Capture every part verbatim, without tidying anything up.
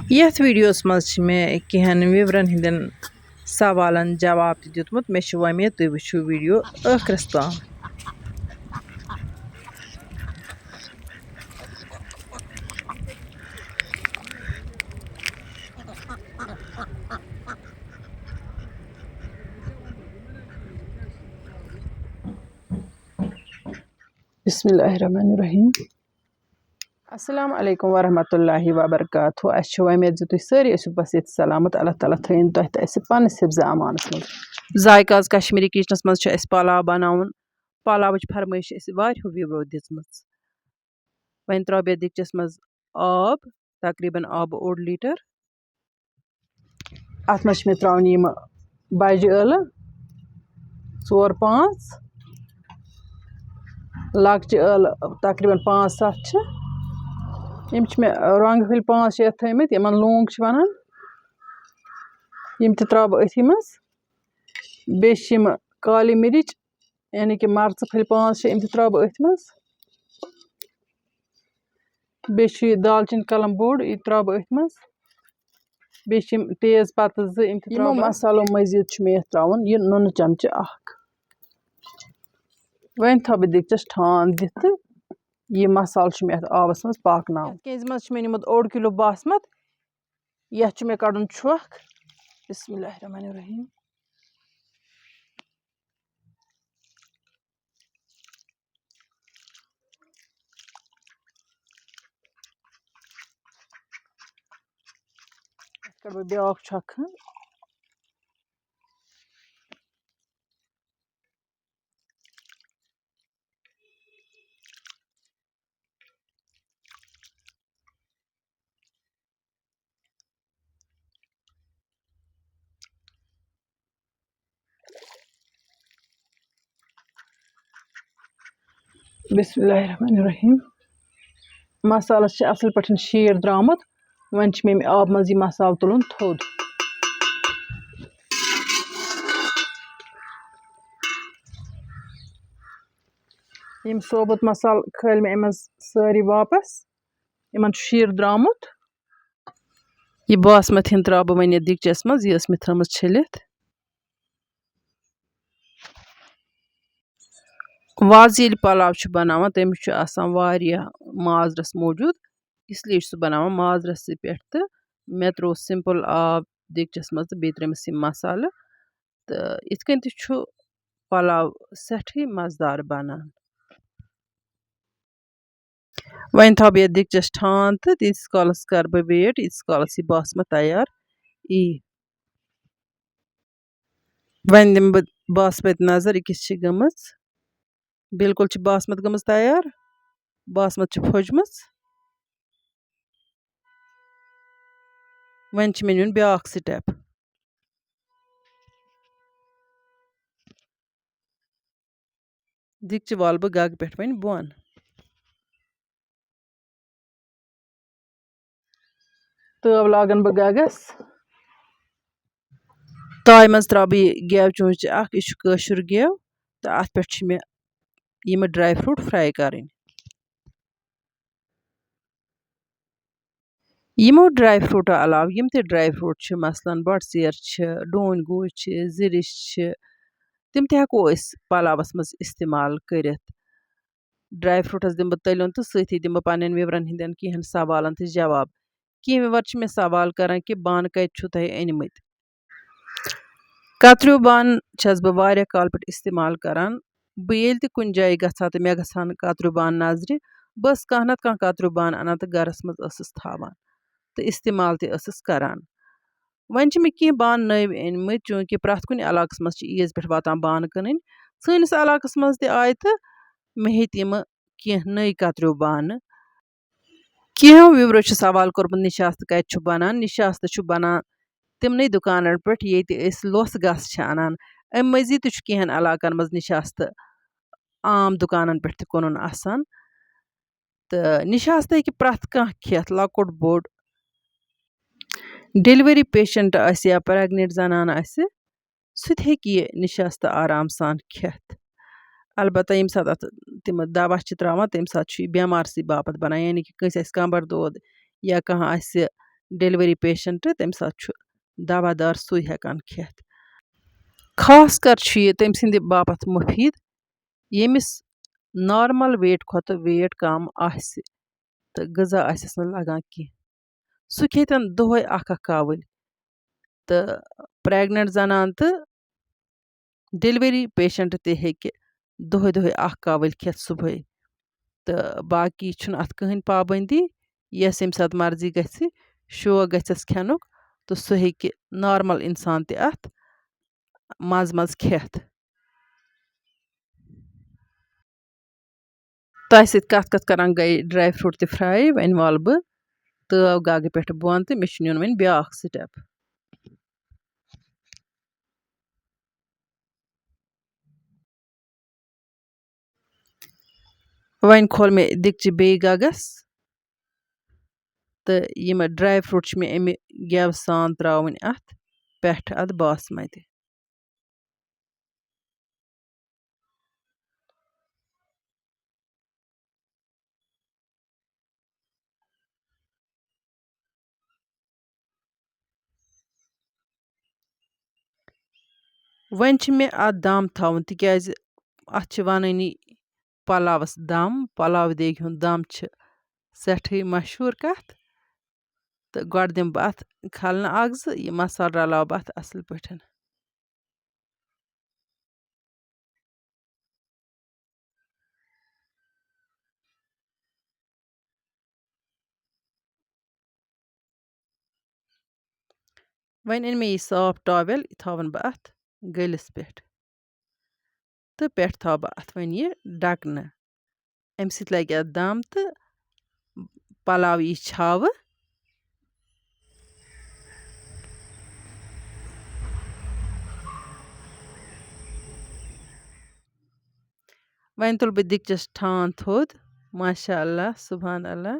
یَتھ ویٖڈیوَس منٛز چھِ مےٚ کینٛہَن viewerَن ہٕنٛدٮ۪ن سوالَن جواب تہِ دیُتمُت۔ مےٚ چھِ وۄمید تُہۍ وٕچھِو ویٖڈیو ٲخرَس تام۔ بسم اللہ الرحمن الرحیم۔ السلام علیکم ورحمۃ اللہ وبرکاتہ۔ اَسہِ چھِ وۄمید زِ تُہۍ سٲری ٲسِو بس ییٚتہِ سلامت۔ اللہ تعالیٰ تھٲیِن تۄہہِ تہٕ اَسہِ پننِس حفظ امانس منٛز۔ ذایقہ آز کشمیٖری کچنس منٛز چھِ اَسہِ پلاو بناوُن۔ پلاوٕچ فرمٲیش چھِ اَسہِ واریاہو viewerو دِژمٕژ۔ وۄنۍ ترٛاوٕ بہٕ یَتھ دیٖگچَس منٛز آب، تقریٖباً آبہٕ اوٚڑ لیٖٹر۔ اَتھ منٛز چھِ مےٚ ترٛاوٕنۍ یِم بَجہِ ٲلہٕ، ژور پانٛژھ، لۄکچہِ ٲلہٕ تقریٖباً پانٛژھ ستھ چھِ۔ یِم چھِ مےٚ رۄنٛگہٕ پھٔلۍ پانٛژھ شےٚ تھٲومٕتۍ، یِمَن لونٛگ چھِ وَنان۔ یِم تہِ ترٛاوٕ بہٕ أتھی منٛز۔ بیٚیہِ چھِ یِم کالی مِرِچ، یعنی کہِ مرژٕ پھٔلۍ پانٛژھ شےٚ، یِم تہِ ترٛاوٕ بہٕ أتھۍ منٛز۔ بیٚیہِ چھُ یہِ دالچیٖن کلم بوٚڑ، یہِ تہِ ترٛاوٕ بہٕ أتھۍ منٛز۔ بیٚیہِ چھِ یِم تیز پتہٕ زٕ، یِم تہِ یِمو ترٛاوٕ بہٕ۔ مصالو مٔزیٖد چھُ مےٚ یَتھ ترٛاوُن یہِ نُنہٕ چمچہٕ اکھ۔ وۄنۍ تھاوٕ بہٕ دیٖگچَس ٹھانٛڈ دِتھ تہٕ یہِ مصالہٕ چھُ مےٚ یَتھ آبَس منٛز پاکناوُن۔ یَتھ کیٚنٛزِ منٛز چھِ مےٚ نیوٗمُت اوٚڑ کِلوٗ باسمت۔ یَتھ چھُ مےٚ کَڑُن چھۄکھ۔ بسم اللہ الرحمن الرحیم۔ اَتھ کَڑٕ بہٕ بیٛاکھ چھۄکھ کھنٛڈ۔ بسم اللہ الرحمن الرحیم۔ مصالس چھِ اصل پٲٹھۍ شیٖر درٛامُت۔ وۄنۍ چھِ مےٚ اَمہِ آبہٕ منٛز یہِ مصالہٕ تُلُن تھوٚد۔ یِم ثوبوٗت مصالہٕ کھٲلۍ مےٚ اَمہِ منٛز سٲری واپس۔ یِمن چھُ شیٖر درٛامُت۔ یہِ باسمت ہن ترٛاوٕ بہٕ وۄنۍ یَتھ دیٖگچَس منٛز، یہِ ٲس مےٚ تھٲومٕژ چھٔلِتھ۔ وازٕ ییٚلہِ پلاو چھُ بناوان، تٔمِس چھُ آسان واریاہ ماز رَس موٗجوٗد، اس لیے چھُ سُہ بناوان ماز رَسٕے پٮ۪ٹھ۔ تہٕ مےٚ ترٛوو simple آب دیٖگچَس منٛز تہٕ بیٚیہِ ترٛٲومَس یِم مصالہٕ۔ تہٕ یِتھ کٔنۍ تہِ چھُ پلاو سٮ۪ٹھٕے مَزٕدار بنان۔ وۄنۍ تھاوٕ بہٕ یَتھ دیٖگچَس ٹھانٛڈ تہٕ تیٖتِس کالَس کَرٕ بہٕ wait، ییٖتِس کالَس یہِ باسمت تیار یی۔ وۄنۍ دِمہٕ بہٕ باسمت نظر، یہِ کِژھ چھِ گٔمٕژ۔ بالکل چھِ باسمت گٔمٕژ تیار۔ باسمت چھِ پھٔجمٕژ۔ وۄنۍ چھِ مےٚ نیُن بیٛاکھ step۔ دیٖگچہِ والہٕ بہٕ گَگہٕ پٮ۪ٹھ وۄنۍ بۄن۔ تٲو لاگَن بہٕ گَگَس۔ تایہِ منٛز ترٛاوٕ بہٕ یہِ گٮ۪و چونٛچہِ اَکھ، یہِ چھُ کٲشُر گٮ۪و، تہٕ اَتھ پٮ۪ٹھ چھِ مےٚ یِم dry fruit fry کَرٕنۍ۔ یِمو dry fruitو علاوٕ یِم تہِ dry fruit چھِ، مثلاً بۄٹہٕ ژیر چھِ، ڈوٗنۍ گوجہِ چھِ، زِرِچ چھِ، تِم تہِ ہٮ۪کو أسۍ پلاوَس منٛز استعمال کٔرِتھ۔ Dry fruitس دِمہٕ بہٕ تٔلیُن تہٕ سۭتی دِمہٕ بہٕ پنٕنٮ۪ن viewerن ہٕنٛدٮ۪ن کینٛہَن سوالن تہِ جواب۔ کینٛہہ viewer چھِ مےٚ سوال کران کہِ بانہٕ کتہِ چھِو تۄہہِ أنۍ مٕتۍ؟ کتریو بانہٕ چھَس بہٕ واریاہ کالہٕ پٮ۪ٹھ استعمال کران۔ بہٕ ییٚلہِ تہِ کُنہِ جایہِ گژھٕ ہا تہٕ مےٚ گژھٕ ہن کتریو بانہٕ نظرِ، بہٕ ٲسٕس کانٛہہ نتہٕ کانٛہہ کتریو بانہٕ انان تہٕ گرس منٛز ٲسٕس تھاوان تہٕ استعمال تہِ ٲسٕس کران۔ وۄنۍ چھِ مےٚ کینٛہہ بانہٕ نٔوۍ أنۍ مٕتۍ، چوٗنٛکہِ پرٛٮ۪تھ کُنہِ علاقس منٛز چھِ عیٖذ پٮ۪ٹھ واتان بانہٕ کٕنٕنۍ۔ سٲنِس علاقس منٛز تہِ آیہِ تہٕ مےٚ ہیٚتۍ یِمہٕ کینٛہہ نٔوۍ کتریو بانہٕ۔ کینٛہو viewerو چھُ سوال کوٚرمُت، نِشاستہٕ کتہِ چھُ بنان؟ نِشاستہٕ چھُ بنان تِمنٕے دُکانن پٮ۪ٹھ، ییٚتہِ أسۍ لوٚژھ گاسہٕ چھِ انان۔ امہِ مٔزیٖد تہِ چھُ کینٛہن علاقن منٛز نِشاستہٕ عام دُکانن پٮ۪ٹھ تہِ کٕنُن آسان۔ تہٕ نِشاستہٕ ہیٚکہِ پرٛٮ۪تھ کانٛہہ کھٮ۪تھ، لۄکُٹ بوٚڑ۔ Delivery patient آسہِ یا pregnant زنان آسہِ، سُہ تہِ ہیٚکہِ یہِ نِشاستہٕ آرام سان کھٮ۪تھ۔ البتہ ییٚمہِ ساتہٕ اَتھ تِم دوا چھِ ترٛاوان، تَمہِ ساتہٕ چھُ یہِ بٮ۪مارسٕے باپتھ بَنان، یعنی کہِ کٲنٛسہِ آسہِ کَمبَر دود یا کانٛہہ آسہِ delivery patient، تَمہِ ساتہٕ چھُ دوا دار سُے ہٮ۪کان کھٮ۪تھ۔ خاص کر چھُ یہِ تٔمۍ سٕنٛدِ باپتھ مُفیٖد، ییٚمِس normal weight کھۄتہٕ weight کم آسہِ تہٕ غذا آسٮ۪س نہٕ لگان کینٛہہ۔ سُہ کھیٚتن دۄہے اکھ اکھ کاوٕلۍ۔ تہٕ pregnant زنان تہٕ delivery patient تہِ ہیٚکہِ دۄہے دۄہے اکھ کاوٕلۍ کھٮ۪تھ صُبحٲے۔ تہٕ باقی چھُنہٕ اتھ کٕہٕنۍ پابندی، یس ییٚمہِ ساتہٕ مرضی گژھِ، شوق گژھٮ۪س کھٮ۪نُک، تہٕ سُہ ہیٚکہِ normal انسان تہِ اتھ منٛزٕ منٛزٕ کھٮ۪تھ۔ تۄہہِ سۭتۍ کَتھ کَتھ کَران گٔے dry fruit تہِ fry۔ وۄنۍ والہٕ بہٕ تٲو گاگہٕ پٮ۪ٹھ بۄن تہٕ مےٚ چھُ نیُن وۄنۍ بیٛاکھ step۔ وۄنۍ کھول مےٚ دیٖگچہِ بیٚیہِ گاگَس تہٕ یِم dry fruit چھِ مےٚ اَمہِ گٮ۪وٕ سان ترٛاوٕنۍ اَتھ پٮ۪ٹھٕ، اَتھ باسمَتہِ۔ وۄنۍ چھِ مےٚ اَتھ دَم تھاوُن، تِکیٛازِ اَتھ چھِ وَنٲنی پَلاوَس دَم، پَلاو دیگہِ ہُنٛد دَم چھِ سٮ۪ٹھٕے مشہوٗر کَتھ۔ تہٕ گۄڈٕ دِمہٕ بہٕ اَتھ کھَلنہٕ اَکھ زٕ، یہِ مصالہٕ رَلاوٕ بہٕ اَتھ اَصٕل پٲٹھۍ۔ وۄنۍ أنۍ مےٚ یہِ صاف towel، یہِ تھاوَن بہٕ اَتھ گٔلِس پٮ۪ٹھ۔ تہٕ پٮ۪ٹھ تھاوٕ بہٕ اَتھ وۄنۍ یہِ ڈَکہٕ نہٕ۔ اَمہِ سۭتۍ لَگہِ اَتھ دَم تہٕ پَلاو یی چھاوٕ۔ وۄنۍ تُلہٕ بہٕ دیٖگچَس ٹھانٛڈ تھوٚد۔ ماشاء اللہ، سبحان اللہ۔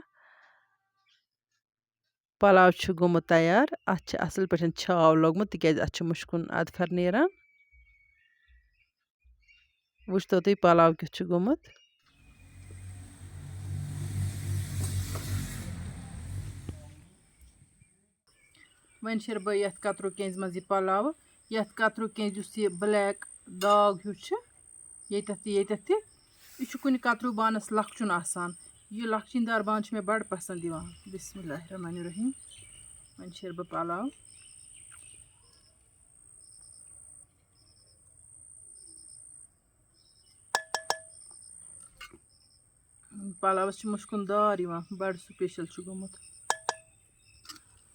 پَلاو چھُ گوٚمُت تیار۔ اَتھ چھِ اَصٕل پٲٹھۍ چھاو لوٚگمُت، تِکیٛازِ اَتھ چھُ مُشکُن اَدفَر نیران۔ وٕچھتو تُہۍ پَلاو کیُتھ چھُ گوٚمُت۔ وۄنۍ شیرٕ بہٕ یَتھ کَترِو کینٛزِ منٛز یہِ پَلاو۔ یَتھ کَترِو کینٛزِ یُس یہِ black داغ ہیوٗ چھُ، ییٚتٮ۪تھ تہِ، ییٚتٮ۪تھ تہِ، یہِ چھُ کُنہِ کَترِو بانَس لۄکچُن آسان۔ یہِ لۄکچِنۍ دار بانہٕ چھِ مےٚ بَڑٕ پَسنٛد یِوان۔ بسم اللہ الرحمن الرحیم۔ وۄنۍ شیرٕ بہٕ پَلاو۔ پَلاوَس چھُ مُشکُن دار یِوان، بَڑٕ special چھُ گوٚمُت۔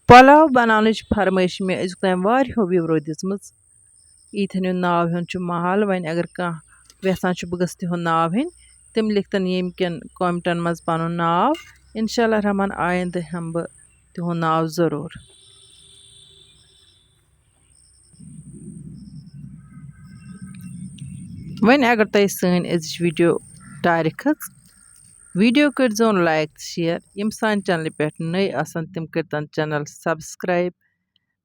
پَلاو بَناونٕچ فرمٲیش چھِ مےٚ أزیُک تام واریاہو viewerو دِژمٕژ۔ یِتھٮ۪ن ہُنٛد ناو ہیوٚن چھُ محال۔ وۄنۍ اگر کانٛہہ یَژھان چھُ بہٕ گٔژھٕس تِہُنٛد ناو ہیٚنۍ، تِم لیکھتَن ییٚمہِ کٮ۪ن commentن منٛز پَنُن ناو۔ اِنشاء اللہ الرحمن آیندٕ ہٮ۪مہٕ بہٕ تِہُنٛد ناو ضروٗر۔ وۄنۍ اگر تۄہہِ سٲنۍ أزِچ video ٹارِ کھٔژ، video کٔرۍزیون like تہٕ share۔ یِم سانہِ channelہِ پٮ۪ٹھ نٔے آسَن، تِم کٔرۍتَن channel subscribe۔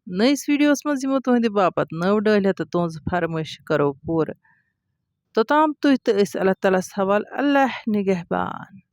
نٔیِس videoہَس منٛز یِمو تُہٕنٛدِ باپتھ نٔو ڈٲلۍ ہٮ۪تھ تہٕ تُہٕنٛز فرمٲیشہٕ کَرو پوٗرٕ۔ توٚتام تُہۍ تہٕ أسۍ اللہ تعالیٰ ہَس حوالہٕ، اللہ نِگہبان۔